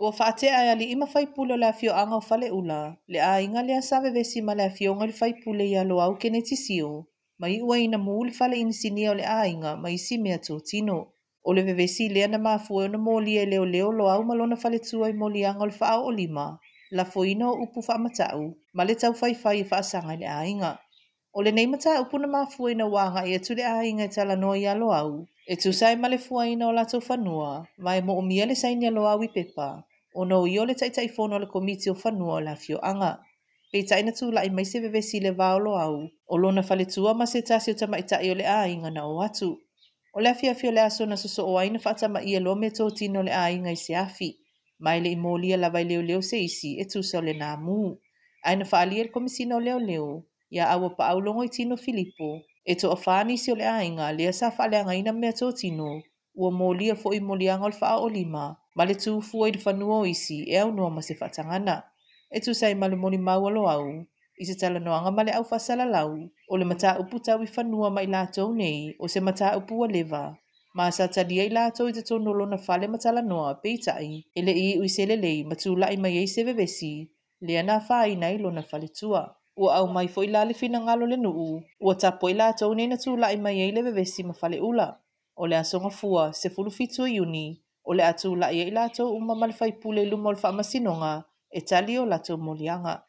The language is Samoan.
Ua faatea e alii ma faipule o le afioaga o Faleula le aiga lea sa vevesi ma le afioga i le faipule ia Loau Keneti Sio ma iu ai ina mu le fale inisinia o le aiga ma isi meatotino. O le vevesi lea na mafua ai ona molia e leoleo Loau ma lona faletua i moliaga o le faaoolima, lafoina o upu faamatau ma le taufaifai e faasaga i le aiga. O lenei mataupu na mafua ina ua agai atu le aiga e talanoa ia Loau, e tusa ai ma le fuaina o latou fanua, ma e moomia le saini a Loau i pepa, ona o ia o le taitaifono a le Komiti o Fanua o le afioaga. Peitai na tulai mai se vevesi i le va o Loau, o lona faletua ma se tasi o tamaitai o le aiga na o atu. O le afiafi o le aso na sosoo ai na faatamaia loa meatotino o le aiga i se afi, ma e le i molia lava e leoleo se isi e tusa o lena mu. Ae na faaalia e le Komesina o Leoleo, ia Auapaau Logoitino Filipo, e toafa nisi o le aiga lea sa faaleagaina meatotino, ua molia foi i moliaga o le faaoolima ma le tu fua i le fanua o isi e aunoa ma se faatagana. E tusa ai ma le molimau a Loau, i se talanoaga ma le au faasalalau, o le mataupu tau i fanua ma i latou nei, o se mataupu ua leva, ma sa talia i latou i totonu o lona fale ma talanoa, peitai, e le i iu i se lelei ma tulai mai ai se vevesi, lea na afaina ai lona faletua. Ua aumai foi la le finagalo o le nuu, ua tapu ai latou nei na tulai mai ai le vevesi ma Faleula. O le aso Gafua, 17 o Iuni, o le a tulai ai latou uma ma le faipule i luma o le faamasinoga e tali o latou moliaga.